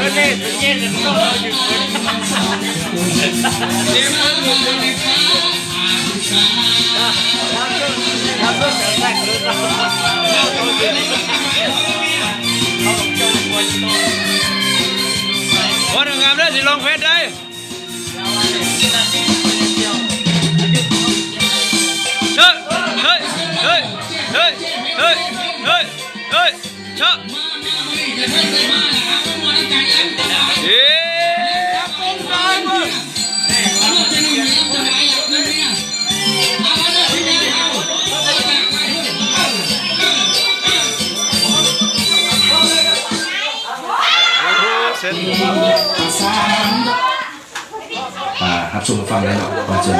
ບໍ່ງາມເດີ ຊິລອງເຟດໄດ້. ເຮີ້ຍ ເຮີ້ຍ ເຮີ້ຍ ເຮີ້ຍ ເຮີ້ຍ ເຮີ້ຍ ເຮີ້ຍ ເຮີ້ຍ ເຮີ້ຍ ເຮີ້ຍ ເຮີ້ຍ ເຮີ້ຍ ເຮີ້ຍ ເຮີ້ຍ ເຮີ້ຍ ເຮີ້ຍ ເຮີ້ຍ ເຮີ້ຍ ເຮີ້ຍ ເອີ ໂອ້ໂຫ ເສັດ ອ່າ ຮັບຊົມຮັບຟັງໄດ້ເນາະ ຂໍເຊີນ